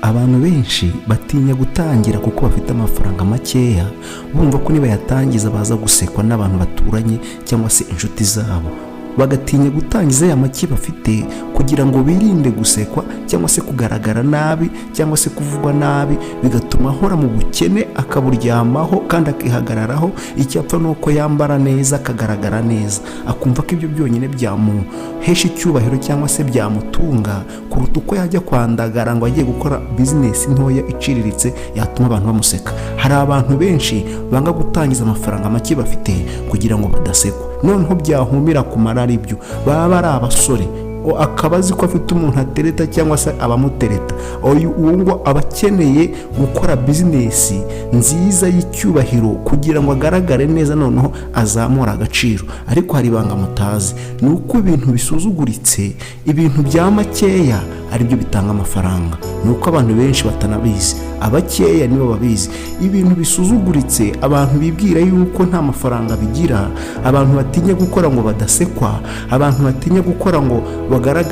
Abantu benshi batinya gutangira kuko bafite amafaranga makeya, bumva ko nibayatangiza baza gusekwa n'abantu baturanye cyangwa se inshuti zabo, bagatinya gutangiza ya make bafite kugira ngo birinde gusekwa cyangwa se kugaragara nabi cyangwa se kuvugwa nabi, bigatuma ahora mu bukene, akaburyamaho kandi akihagararaho. Icyapfa ni uko yambara neza, akagaragara neza, akumva ko ibyo byonyine byamuhesha icyubahiro cyangwa se byamutunga kuruta uko yajya kwandagara ngo agiye gukora bizinesi ntoya iciriritse yatuma abantu bamuseka. Hari abantu benshi banga gutangiza amafaranga make bafite kugira ngo badasekwa. Noneho byahumira ku marari, ibyo baba ari abasore, akaba azi ko afite umuntu atereta cyangwa se abamutereta, uyu uwo ngo aba akeneye gukora bizinesi nziza y'icyubahiro kugira ngo agaragare neza, noneho azamure agaciro. Ariko hari ibanga mutazi, ni uko ibintu bisuzuguritse, ibintu bya makeya, aribyo bitanga amafaranga. Ni uko abantu benshi batanabizi, abakeya nibo babizi. Ibintu bisuzuguritse, abantu bibwira yuko nta mafaranga bigira, abantu batinya gukora ngo badasekwa, abantu batinya gukora ngo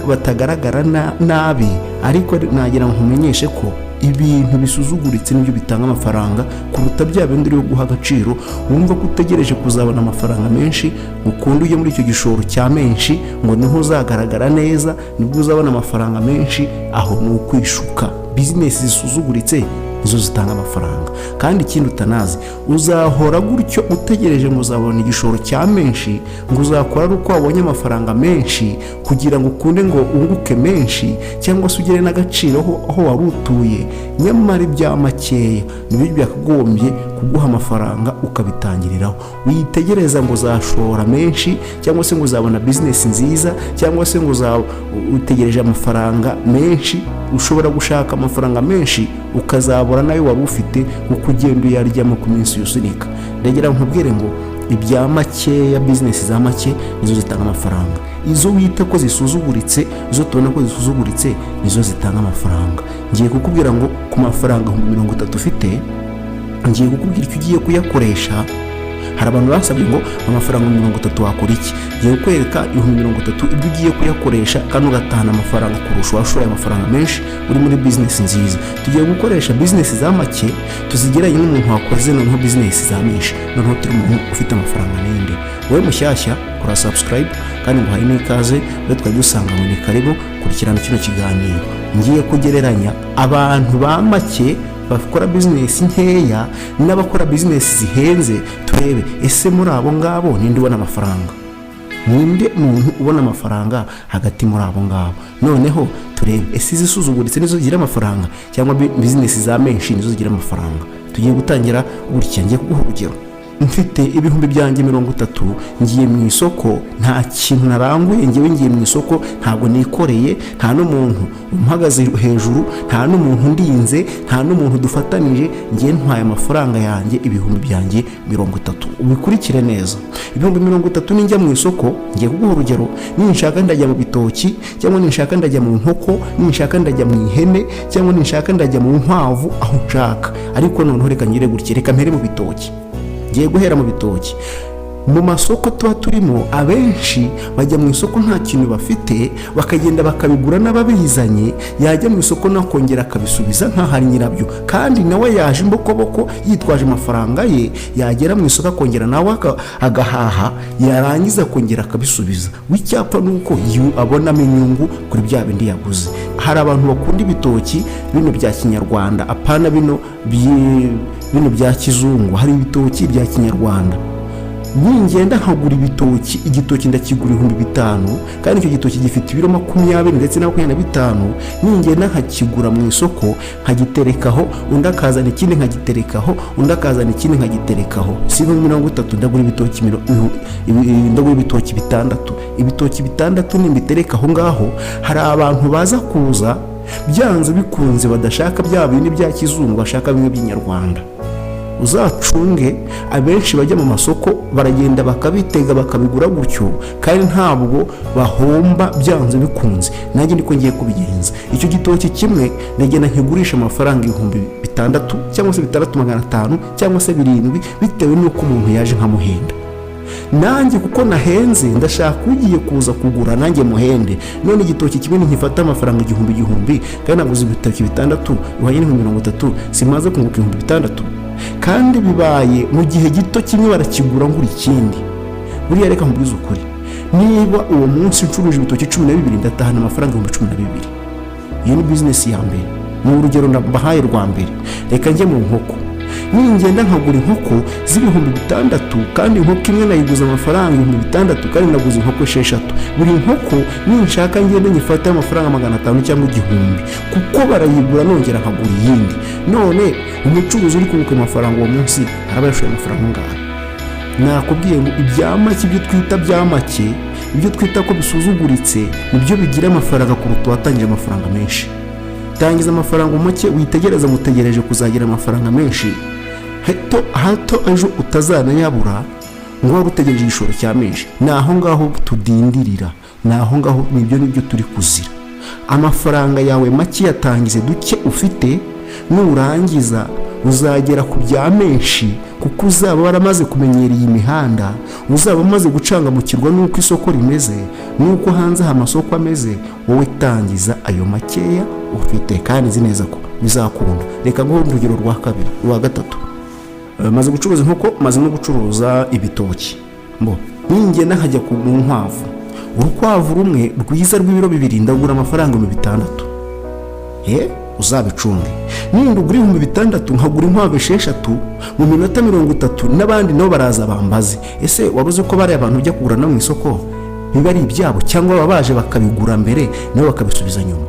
batagaragara nabi. Ariko nagira ngo nkumenyeshe ko ibintu bisuzuguritse nibyo bitanga amafaranga kuruta bya bindi uri guha agaciro, wumva ko utegereje kuzabona amafaranga menshi, ukunde ujye muri icyo gishoro cya menshi ngo niho uzagaragara neza, nibwo uzabona amafaranga menshi. Aho ni ukwishuka. Bizinesi zisuzuguritse nizo zitanga amafaranga. Kandi ikindi utanazi, uzahora gutyo utegereje ngo uzabona igishoro cya menshi, ngo uzakora ari uko wabonye amafaranga menshi kugira ngo ukunde ngo wunguke menshi cyangwa se ugere n'agaciro aho wari utuye. Nyamara ibya makeya nibyo byakagombye kuguha amafaranga, ukabitangiriraho. Witegereza ngo uzashora menshi cyangwa se ngo uzabona bizinesi nziza cyangwa se ngo utegereje amafaranga menshi. Ushobora gushaka amafaranga menshi ukazabura nayo wari ufite kuko ugenda uyaryamo ku minsi yusunika. Ndagira ngo nkubwire ngo ibya makeya, bizinesi za make nizo zitanga amafaranga. Izo wita ko zisuzuguritse, izo tubona ko zisuzuguritse, nizo zitanga amafaranga. Ngiye kukubwira ngo ku mafaranga 30,000 ufite, ngiye kukubwira icyo ugiye kuyakoresha. Hari abantu basabye ngo amafaranga 30 wakora iki? Ngiye kukwereka 30,000 ibyo ugiye kuyakoresha kandi ugatahana amafaranga kurusha uwashoye amafaranga menshi uri muri bizinesi nziza. Tugiye gukoresha bizinesi za make tuzigeranye n'umuntu wakoze noneho bizinesi za menshi. Noneho turi umuntu ufite amafaranga ninde? Wowe mushyashya, kora subscribe kandi nguhaye n'ikaze. Wowe twari dusanga ngo ni karibu, kurikirana kino kiganiro. Ngiye kugereranya abantu ba make bakora bizinesi nkeya n'abakora bizinesi zihenze, turebe ese muri abo ngabo ninde ubona amafaranga, ninde muntu ubona amafaranga hagati muri abo ngabo. Noneho turebe ese izisuzuguritse nizo zigira amafaranga cyangwa bizinesi za menshi nizo zigira amafaranga. Tugiye gutangira gutya. Ngiye kuguha urugero. Mfite ibihumbi byanjye 30, ngiye mu isoko, nta kintu naranguye. Ngewe ngiye mu isoko, ntabwo nikoreye, nta n'umuntu umpagaze hejuru, nta n'umuntu ndinze, nta n'umuntu dufatanije. Ngiye ntwaye amafaranga yanjye, ibihumbi byanjye 30. Ubikurikire neza. 30,000, ninjya mu isoko, ngiye kuguha urugero, ninshaka ndajya mu bitoki, cyangwa ninshaka ndajya mu nkoko, ninshaka ndajya mu ihene, cyangwa ninshaka ndajya mu nkwavu, aho nshaka. Ariko noneho reka ngire gutya, reka mpere mu bitoki. Ngiye guhera mu bitoki. Mu masoko tuba turimo, abenshi bajya mu isoko nta kintu bafite, bakagenda bakabigura n'ababizanye. Yajya mu isoko nakongera akabisubiza nk'aho ari nyirabyo, kandi nawe yaje imbokoboko yitwaje amafaranga ye. Yagera mu isoko akongera nawe agahaha, yarangiza akongera akabisubiza. W'icyapa ni uko abonamo inyungu kuri bya bindi yaguze. Hari abantu bakunda ibitoki bino bya kinyarwanda, apana bino bya kizungu. Hari ibitoki bya kinyarwanda. Ningenda nkagura ibitoki, igitoki ndakigura 5000, kandi icyo gitoki gifite ibiro 20 ndetse na 25. Ningenda nkakigura mu isoko, nkagiterekaho, undi akazana ikindi nkagiterekaho, undi akazana ikindi nkagiterekaho, si 30,000, ndagura ibitoki ndagura ibitoki bitandatu. Ibitoki bitandatu nimbitereka aho ngaho, hari abantu baza kuza byanze bikunze badashaka bya bindi bya kizungu, bashaka bimwe by'inyarwanda. Uzacunge, abenshi bajya mu masoko baragenda bakabitega, bakabigura gutyo, kandi ntabwo bahomba byanze bikunze. Nanjye niko ngiye kubigenza. Icyo gitoki kimwe ndagenda nkigurisha amafaranga 6000 cyangwa se 6500 cyangwa se 7000, bitewe n'uko umuntu yaje nkamuhenda. Nanjye kuko nahenze, ndashaka ugiye kuza kugura nanjye muhende. None igitoki kimwe ntigifata amafaranga igihumbi igihumbi, kandi naguze ibitoki bitandatu bihwanye n'30,000, simaze kunguka 6000? Kandi bibaye mu gihe gito, kimwe barakigura, ngura ikindi. Buriya reka nkubwize ukuri, niba uwo munsi ncuruje ibitoki 12, ndatahana amafaranga 12,000. Iyo ni bizinesi ya mbere, ni urugero mbahaye rwa mbere. Reka njye mu nkoko. Ningenda nkagura inkoko z'6000, kandi inkoko imwe nayiguze amafaranga 6000, kandi naguze inkoko esheshatu, buri nkoko ninshaka ngende nyifate amafaranga 500 cyangwa 1000, kuko barayigura, nongera nkagura iyindi. None umucuruzi uri kunguka amafaranga uwo munsi araba yashoye amafaranga angahe? Nakubwiye ngo ibya make, ibyo twita bya make, ibyo twita ko bisuzuguritse, nibyo bigira amafaranga kuruta uwatangije amafaranga menshi. Tangiza amafaranga make, witegereza ngo utegereje kuzagira amafaranga menshi. Hato hato ejo utazanayabura ngo wari utegereje igishoro cya menshi. Ni aho ngaho tudindirira, ni aho ngaho, nibyo nibyo turi kuzira. Amafaranga yawe make yatangize duke ufite, nurangiza uzagera ku bya menshi, kuko uzaba waramaze kumenyera iyi mihanda, uzaba umaze gucangamukirwa n'uko isoko rimeze, n'uko hanze aha amasoko ameze. Wowe tangiza ayo makeya ufite, kandi nzi neza ko bizakunda. Reka nguhe urugero rwa kabiri, rwa gatatu. Maze gucuruza inkoko, maze no gucuruza ibitoki. Mbo ningenda nkajya ku mu nkwavu, urukwavu rumwe rwiza rw'ibiro 2 ndagura amafaranga 6000. He uzabicunge, ninda ugura 6000 nkagura inkwavu esheshatu, mu minota 30 n'abandi nabo baraza bambaze. Ese wari uzi ko bariya abantu ujya kugura no mu isoko biba ari ibyabo, cyangwa baba baje bakabigura mbere nabo bakabisubiza nyuma?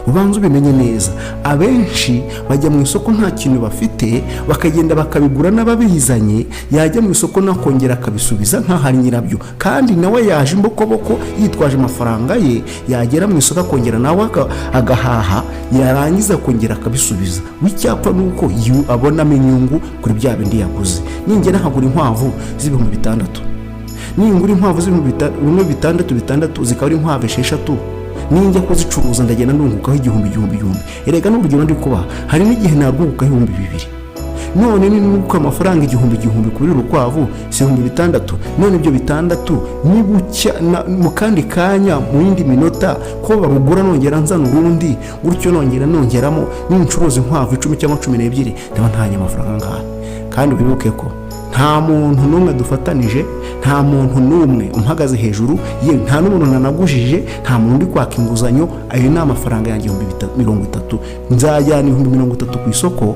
Ubanza ubimenye neza. Abenshi bajya mu isoko nta kintu bafite, bakagenda bakabigura n'ababizanye, yajya mu isoko nakongera akabisubiza nk'aho ari nyirabyo, kandi nawe yaje imbokoboko yitwaje amafaranga ye. Yagera mu isoko akongera nawe agahaha, yarangiza akongera akabisubiza. W'icyapfa ni uko abonamo inyungu kuri bya bindi yaguze. Ningera nkagura inkwavu z'6000, ningura inkwavu z'ibihumbi bimwe bitandatu bitandatu, zikaba ari inkwavu esheshatu, ninjya kuzicuruza ndagenda ndungukaho igihumbi, igihumbi, igihumbi. Erega n'urugero ndi kubaha, hari n'igihe narwungukaho 2000. None ninunguka amafaranga igihumbi igihumbi kuri urukwavu, si 6000? None ibyo bitandatu nibucya mu kandi kanya, mu yindi minota ko barugura, nongera nzana urundi gutyo, nongera nongeramo, nincuruza inkwavu 10 cyangwa 12, ndaba ntanye amafaranga angahe? Kandi wibuke ko nta muntu n'umwe dufatanije, nta muntu n'umwe umpagaze hejuru, yewe nta n'umuntu nanagujije, nta muntu uri kwaka inguzanyo. Ayo ni amafaranga yanjye 30,000. Nzajyana 30,000 ku isoko,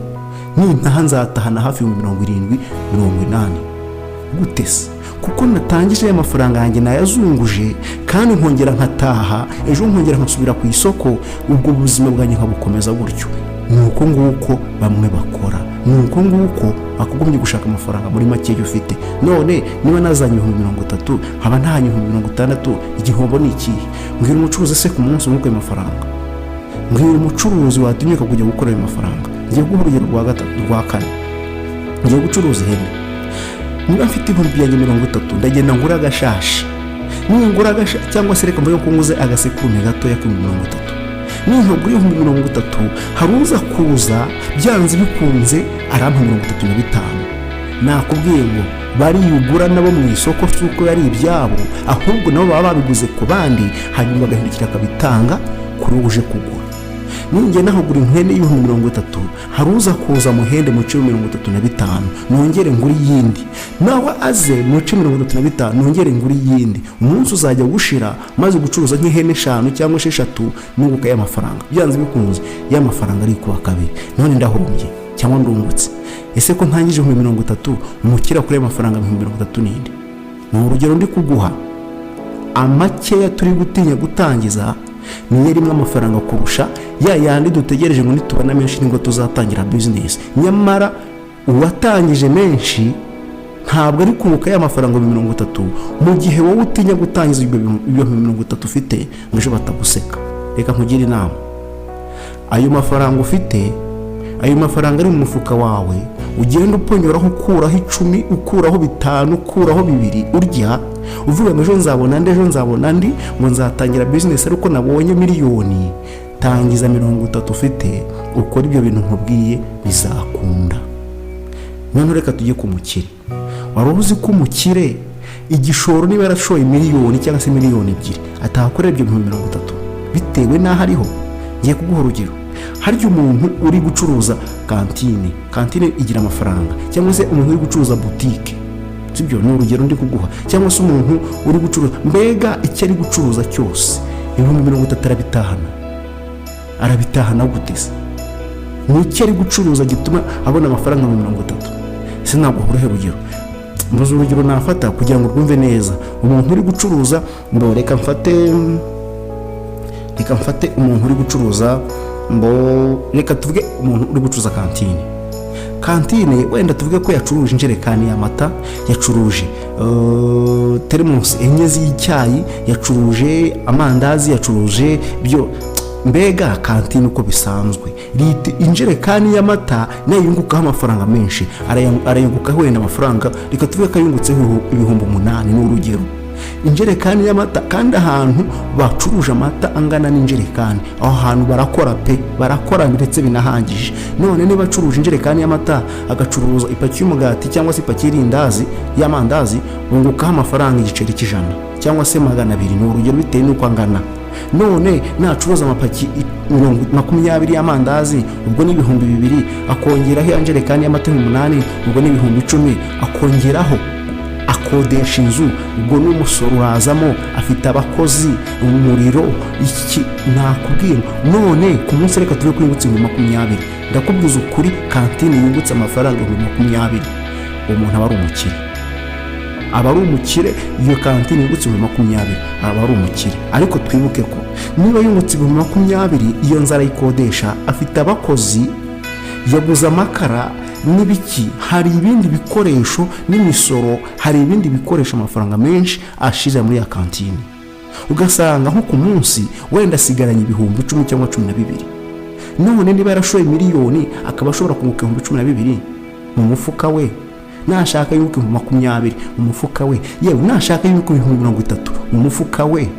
nintaha nzatahana hafi 70,000, 80,000. Gute se? Kuko natangije aya mafaranga yanjye, nayazunguje, kandi nkongera nkataha, ejo nkongera nkasubira ku isoko, ubwo buzima bwanjye nkabukomeza gutyo. Ni uko nguko bamwe bakora, ni uko nguko wakagombye gushaka amafaranga muri makeya ufite. None niba nazanye 30,000, nkaba ntahanye 60,000, igihombo ni ikihe? Mbwira umucuruzi se ku munsi umwe ayo mafaranga. Mbwira umucuruzi watinyuka kujya gukora ayo mafaranga. Ngiye guha urugero rwa gatatu, rwa kane. Ngiye gucuruza ihene. Niba mfite 30,000, ndagenda ngura agashashi. Ningura agashashi, cyangwa se reka mvuge ko nguze agasekurume gatoya k'30,000, ninkagura 30,000, hari uza kuza byanze bikunze arampa 35. Nakubwiye ngo bariyugura nabo mu isoko, si uko yari ibyabo, ahubwo nabo baba babiguze ku bandi, hanyuma bagahindukira akabitanga kuri uje kugura. Ningenda nkagura ihene y'30,000, hari uza kuza muhende muce 35, nongere ngure iyindi, nawe aze muce 35, nongere ngure iyindi. Umunsi uzajya gushira maze gucuruza nk'ihene eshanu cyangwa esheshatu, nunguka y'amafaranga byanze bikunze, y'amafaranga ari kuwa kabiri. None ndahombye cyangwa ndungutse? Ese ko ntangije 30,000, umukira kuri ayo mafaranga 30,000 ninde? Ni urugero ndi kuguha. Amakeya turi gutinya gutangiza niyo rimwe amafaranga kurusha ya yandi dutegereje ngo nitubona menshi nibwo tuzatangira bizinesi. Nyamara uwatangije menshi ntabwo ari kunguka ya mafaranga 30,000, mu gihe wowe utinya gutangiza ibyo 30,000 ufite ngo ejo bataguseka. Reka nkugire inama. Ayo mafaranga ufite, ayo mafaranga ari mu mufuka wawe, ugenda uponyoraho, ukuraho 10, ukuraho 5, ukuraho 2, urya uvuga ngo ejo nzabona andi, ejo nzabona andi, ngo nzatangira bizinesi ariko nabonye miliyoni. Tangiza 30 ufite, ukora ibyo bintu nkubwiye, bizakunda. Noneho reka tujye ku mukire. Wari uzi ko umukire Igishoro, niba yarashoye miliyoni cyangwa se miliyoni 2, atahakorera ibyo 30,000 bitewe n'aho ariho. Ngiye kuguha urugero. Harya umuntu uri gucuruza kantine, kantine igira amafaranga, cyangwa se umuntu uri gucuruza butike, sibyo? Ni urugero ndi kuguha. Cyangwa se umuntu uri gucuruza, mbega icyo ari gucuruza cyose, 30,000 arabitahana. Arabitahana gute se? Ni icyo ari gucuruza gituma abona amafaranga 30,000? Se ntabwo uruhe rugero? Mbuze urugero nafata kugira ngo rwumve neza. Umuntu uri gucuruza ngo reka mfate umuntu uri gucuruza mbo, reka tuvuge umuntu uri gucuruza kantine. Kantine wenda tuvuge ko yacuruje injerekani y'amata, yacuruje teremusi enye z'icyayi, yacuruje amandazi, yacuruje byo, mbega kantine uko bisanzwe. Injerekani y'amata nayo yungukaho amafaranga menshi. Arayungukaho wenda amafaranga, reka tuvuge ko ayungutseho 8,000, ni urugero. Injerekani y'amata, kandi ahantu bacuruje amata angana n'injerekani, aho hantu barakora pe, barakora ndetse binahangije. None niba acuruje injerekani y'amata, agacuruza ipaki y'umugati cyangwa se ipaki y'irindazi, y'amandazi, bungukaho amafaranga igiceri cy'ijana cyangwa se 200, ni urugero, bitewe n'uko angana. None nacuruza amapaki 20 y'amandazi, ubwo ni 2000, akongeraho ya njerekani y'amata 8,000, ubwo ni 10,000, akongeraho akodesha inzu, ubwo n'umusoro urazamo, afite abakozi, umuriro, iki. Nakubwira, none ku munsi reka tube ko yungutse 20,000. Ndakubwiza ukuri, kantine yungutse amafaranga 20,000, uwo muntu aba ari umukire, aba ari umukire. Iyo kantine yungutse 20,000, aba ari umukire. Ariko twibuke ko niba yungutse 20,000, iyo nzu arayikodesha, afite abakozi, yaguze amakara n'ibiki, hari ibindi bikoresho n'imisoro, hari ibindi bikoresho, amafaranga menshi ashirira muri ya kantine. Ugasanga nko ku munsi wenda asigaranye 10,000 cyangwa 12,000. None niba yarashoye miliyoni, akaba ashobora kunguka 12,000 mu mufuka we, nashaka yunguka 20,000 mu mufuka we, yewe nashaka yunguka 30,000 mu mufuka we,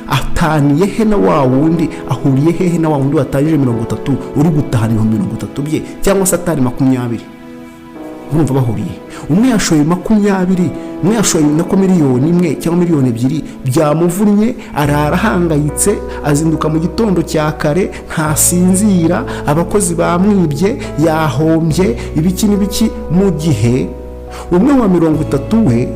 ataniye he na wa wundi? Ahuriye hehe na wa wundi watangije 30, uri gutahana 30,000 bye, cyangwa se atari 20? Urumva bahuriye? Umwe yashoye 20, umwe yashoye nako miliyoni 1 cyangwa miliyoni 2, byamuvunnye, arara ahangayitse, azinduka mu gitondo cya kare, ntasinzira, abakozi bamwibye, yahombye, ibiki n'ibiki. Mu gihe umwe wa 30 we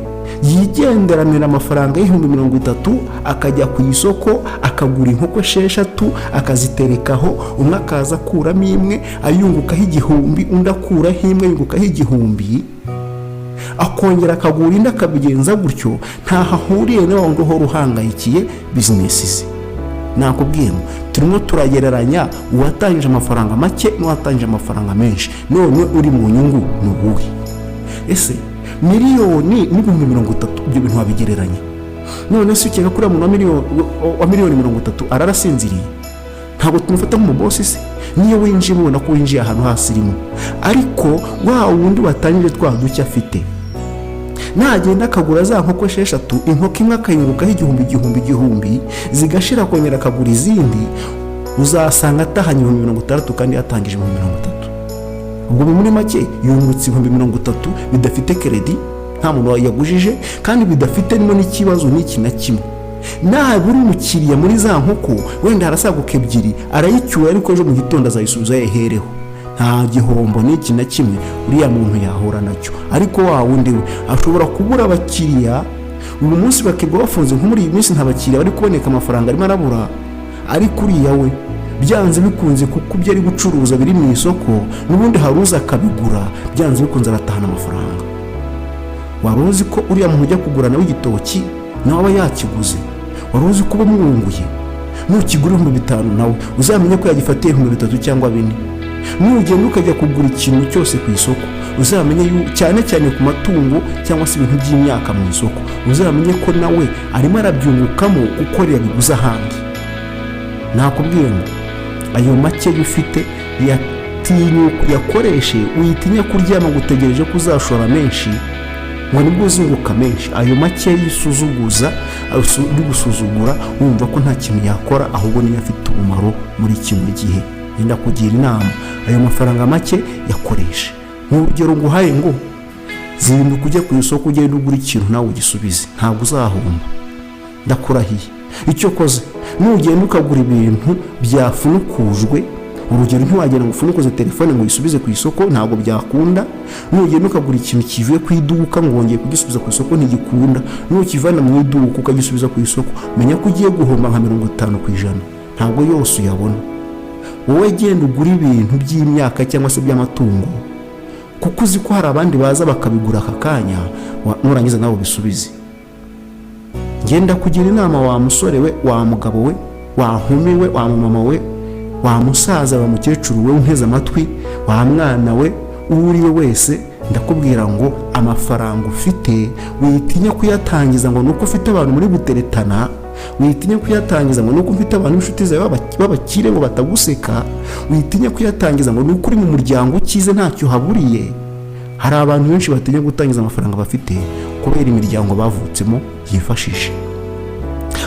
yigenderanira amafaranga y'30,000, akajya ku isoko akagura inkoko esheshatu, akaziterekaho, umwe akaza akuramo imwe ayungukaho 1,000, undi akuraho imwe yungukaho 1,000, akongera akagura indi, akabigenza gutyo. Ntaho ahuriye na wundi uhora uhangayikiye bizinesi ze. Nakubwiye ngo turimo turagereranya uwatangije amafaranga make n'uwatangije amafaranga menshi. None uri mu nyungu ni uwuhe? Ese miliyoni n'30,000, ibyo bintu wabigereranya? None se ukeka ko uriya muntu wa miliyoni 30 ararasinziriye? Ntabwo tumufata nk'umubosi se? Niyo winjiye ubona ko winjiye ahantu hasirimu. Ariko wa wundi watangije twa duke afite, nagenda akagura za nkoko esheshatu, inkoko imwe akayungukaho 1,000, 1,000, 1,000, zigashira akongera akagura izindi, uzasanga atahanye 60,000 kandi yatangije 30,000. Ubwo muri make yungutse 30,000 bidafite crédit, nta muntu yagujije, kandi bidafitemo n'ikibazo n'iki na kimwe. Nabura umukiriya muri za nkoko, wenda harasaguka ebyiri, arayicyura, ariko ejo mu gitondo azayisubiza yayihereho. Nta gihombo n'iki na kimwe uriya muntu yahura nacyo. Ariko wa wundi we ashobora kubura abakiriya uyu munsi, bakirwa bafunze, nko muri iyi minsi nta bakiriya bari kuboneka, amafaranga arimo arabura. Ariko uriya we byanze bikunze, kuko ibyo ari gucuruza biri mu isoko, n'ubundi hari uza akabigura, byanze bikunze aratahana amafaranga. Wari uzi ko uriya muntu ujya kugura nawe igitoki nawe aba yakiguze? Wari uzi ko uba umwunguye? Nukigura 5,000, nawe uzamenye ko yagifatiye 3,000 cyangwa 4,000. Nugenda ukajya kugura ikintu cyose ku isoko, uzamenye cyane cyane ku matungo cyangwa se ibintu by'imyaka mu isoko, uzamenye ko nawe arimo arabyungukamo kuko yabiguze ahandi. Nakubwiye ngo ayo make ufite yatinyuka uyakoreshe. Witinya kuryama ngo utegereje ko uzashora menshi ngo nibwo uzunguka menshi. Ayo make yisuzuguza, uri gusuzugura wumva ko nta kintu yakora, ahubwo niyo afite umumaro muri kino gihe. Genda kugira inama, ayo mafaranga make yakoreshe. Ni urugero nguhaye ngo Zinduka ujye ku isoko, ugende ugura ikintu nawe ugisubize, ntabwo uzahomba, ndakurahiye. Icyo ukoze, nugenda ukagura ibintu byafunukujwe, urugero ntiwagenda ngo ufunukuze telefone ngo uyisubize ku isoko, ntabwo byakunda. Nugenda ukagura ikintu kivuye ku iduka ngo wongeye kugisubiza ku isoko, ntigikunda. Nukivana mu iduka ukagisubiza ku isoko, menya ko ugiye guhomba nka 50%, ntabwo yose uyabona. Wowe genda ugura ibintu by'imyaka cyangwa se by'amatungo, kuko uzi ko hari abandi baza bakabigura aka kanya, nurangiza nawe ubisubize. Ngenda kugira inama, wa musore we, wa mugabo we, wa nkumi we, wa mama we, wa musaza, wa mukecuru we unteze amatwi, wa mwana we, uwo uri we wese, ndakubwira ngo amafaranga ufite witinya kuyatangiza ngo nuko ufite abantu muri guteretana, witinya kuyatangiza ngo nuko ufite abantu b'inshuti zawe b'abakire ngo bataguseka, witinya kuyatangiza ngo nuko uri mu muryango ukize ntacyo uhaburiye. Hari abantu benshi batinya gutangiza amafaranga bafite kubera imiryango bavutsemo yifashisha,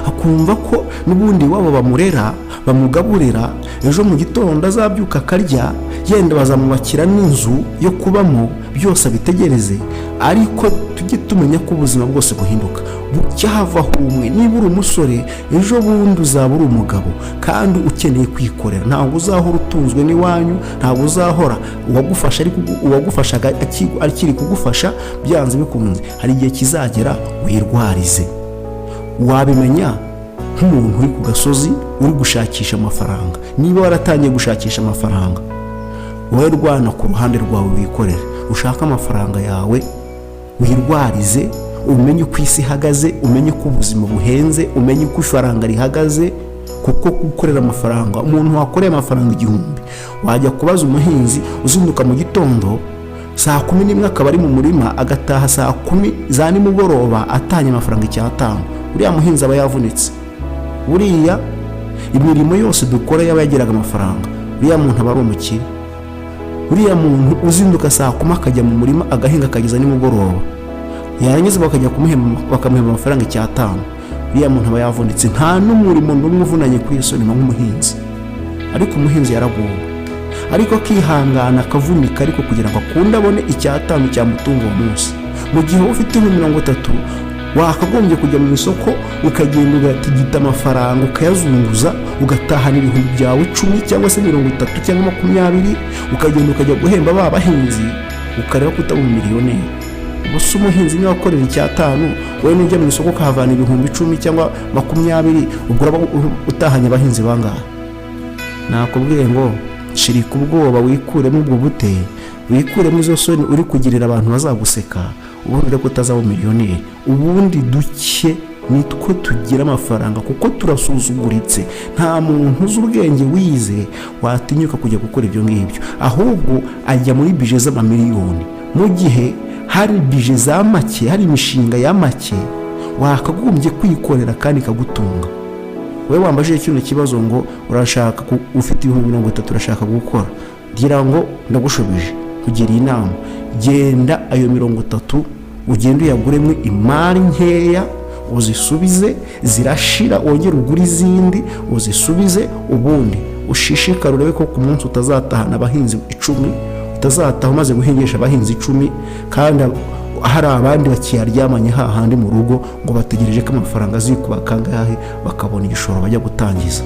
akumva ko n'ubundi iwabo bamurera, bamugaburira, ejo mu gitondo azabyuka akarya, yenda bazamwubakira n'inzu yo kubamo, byose abitegereze. Ariko tujye tumenya ko ubuzima bwose buhinduka, bucya havaho umwe. Niba uri umusore, ejo bundi uzaba uri umugabo kandi ukeneye kwikorera. Ntabwo uzahora utunzwe n'iwanyu, ntabwo uzahora uwagufasha ariko uwagufashaga akiri kugufasha. Byanze bikunze hari igihe kizagera wirwarize. Wabimenya nk'umuntu uri ku gasozi uri gushakisha amafaranga. Niba waratangiye gushakisha amafaranga, wowe rwana ku ruhande rwawe, wikorere, ushake amafaranga yawe, wirwarize, umenye uko isi ihagaze, umenye uko ubuzima buhenze, umenye uko ifaranga rihagaze. Kuko gukorera amafaranga, umuntu wakoreye amafaranga 1000, wajya kubaza umuhinzi uzinduka mu gitondo saa 11 akaba ari mu murima, agataha saa 10 za nimugoroba atanye amafaranga 5,000, uriya muhinzi aba yavunitse. Buriya imirimo yose dukora yaba yagiraga amafaranga, uriya muntu aba ari umukire. Uriya muntu uzinduka saa 10 akajya mu murima agahinga akageza nimugoroba, yarangiza bakajya kumuhemba, bakamuhemba amafaranga 5,000, uriya muntu aba yavunitse. Nta n'umurimo n'umwe uvunanye kuri iyo soni nk'umuhinzi. Ariko umuhinzi yaragowe, ariko akihangana akavunika, ariko kugira ngo akunde abone 5,000 cyamutunga uwo munsi. Mu gihe wowe ufite 30,000, wakagombye kujya mu isoko ukagenda ugatigita amafaranga, ukayazunguza, ugatahana ibihumbi byawe 10 cyangwa se 30 cyangwa 20, ukagenda ukajya guhemba ba bahinzi, ukareba ko utaba umumiliyoneri. Ubu umuhinzi niba akorera 5,000, wowe nujya mu isoko ukahavana ibihumbi 10 cyangwa 20, ubwo uraba utahanye abahinzi bangahe? Nakubwiye ngo shirika ubwoba, wikuremo ubwo bute, wikuremo izo soni uri kugirira abantu bazaguseka, ubundi urebe ko utazaba umiliyoneri. Ubundi duke nitwo tugira amafaranga kuko turasuzuguritse. Nta muntu uzi ubwenge wize watinyuka kujya gukora ibyo ngibyo, ahubwo ajya muri budget z'amamiliyoni, mu gihe hari budget za make, hari imishinga ya make wakagombye kwikorera kandi ikagutunga. Wowe wambajije kino kibazo ngo urashaka, ufite 30,000 urashaka gukora, ngira ngo ndagushubije, kugira inama: genda ayo 30 ugende uyaguremo imari nkeya, uzisubize, zirashira wongere ugure izindi uzisubize, ubundi ushishikare urebe ko ku munsi utazatahana abahinzi 10, utazataha umaze guhingisha abahinzi 10, kandi hari abandi bakiyaryamanye hahandi mu rugo ngo bategereje ko amafaranga azikuba kangahe bakabona igishoro bajya gutangiza.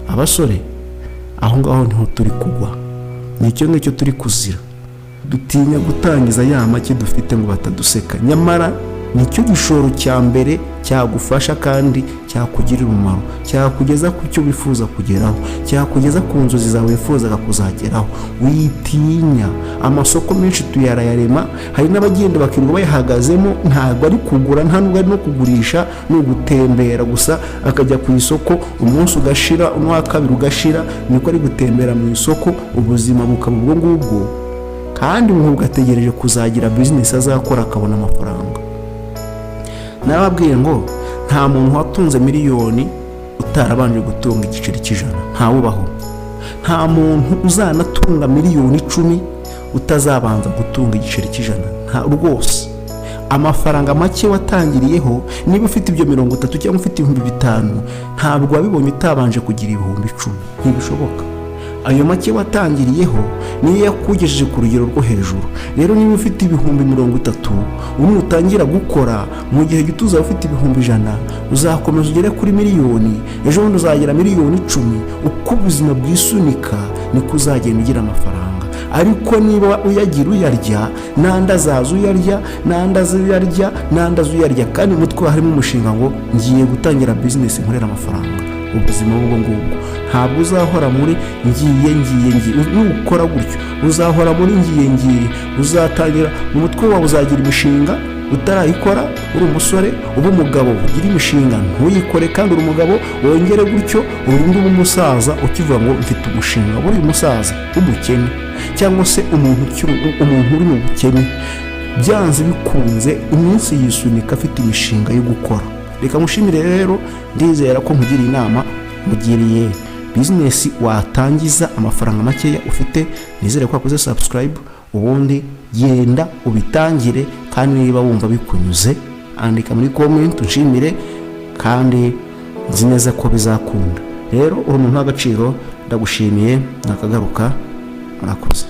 Abasore, aho ngaho niho turi kugwa, ni icyo ngicyo turi kuzira. Dutinya gutangiza ya make dufite ngo bataduseka, nyamara nicyo gishoro cya mbere cyagufasha kandi cyakugirira umumaro, cyakugeza ku cyo wifuza kugeraho, cyakugeza ku nzozi zawe wifuzaga kuzageraho. Witinya, amasoko menshi tuyarayarema. Hari n'abagenda bakirirwa bayahagazemo, ntabwo ari kugura, nta nubwo ari no kugurisha, ni ugutembera gusa. Akajya ku isoko umunsi ugashira, n'uwa kabiri ugashira, niko ari gutembera mu isoko, ubuzima bukaba ubwo ngubwo, kandi nk'ubwo ategereje kuzagira bizinesi azakora akabona amafaranga. Narababwiye ngo nta muntu watunze miliyoni utarabanje gutunga igiceri cy'ijana, ntawubaho. Nta muntu uzanatunga miliyoni 10 utazabanza gutunga igiceri cy'ijana, nta rwose. Amafaranga make watangiriyeho, niba ufite ibyo 30 cyangwa ufite 5000, ntabwo wabibonye utabanje kugira 10,000, ntibishoboka. Ayo make watangiriyeho niyo yakugejeje ku rugero rwo hejuru. Rero niba ufite 30,000, nutangira gukora, mu gihe gito uzaba ufite 100,000, uzakomeza ugere kuri miliyoni, ejo bundi uzagera miliyoni 10. Uko ubuzima bwisunika niko uzagenda ugira amafaranga. Ariko niba uyagira uyarya, n'andi azaza uyarya, n'andi aza uyarya, n'andi aza uyarya, kandi mu mutwe harimo umushinga ngo ngiye gutangira bizinesi nkorera amafaranga, ubuzima ubwo ngubwo ntabwo uzahora muri ngiye, ngiye, ngiye. Nukora gutyo uzahora muri ngiye, ngiye. Uzatangira mu mutwe wawe uzagira imishinga utarayikora uri umusore, uba umugabo ugira imishinga ntuyikore kandi uri umugabo, wongere gutyo urinde uba umusaza ukivuga ngo mfite umushinga. Buriya umusaza w'umukene cyangwa se umuntu ukiri umuntu uri mu bukene, byanze bikunze iminsi yisunika afite imishinga yo gukora. Reka mushimire rero, ndizera ko nkugiriye inama, mugiriye bizinesi watangiza amafaranga makeya ufite. Nizere ko wakoze subscribe, ubundi genda ubitangire. Kandi niba wumva bikunyuze, andika muri comment unshimire, kandi nzi neza ko bizakunda. Rero uri umuntu w'agaciro, ndagushimiye, nakagaruka, murakoze.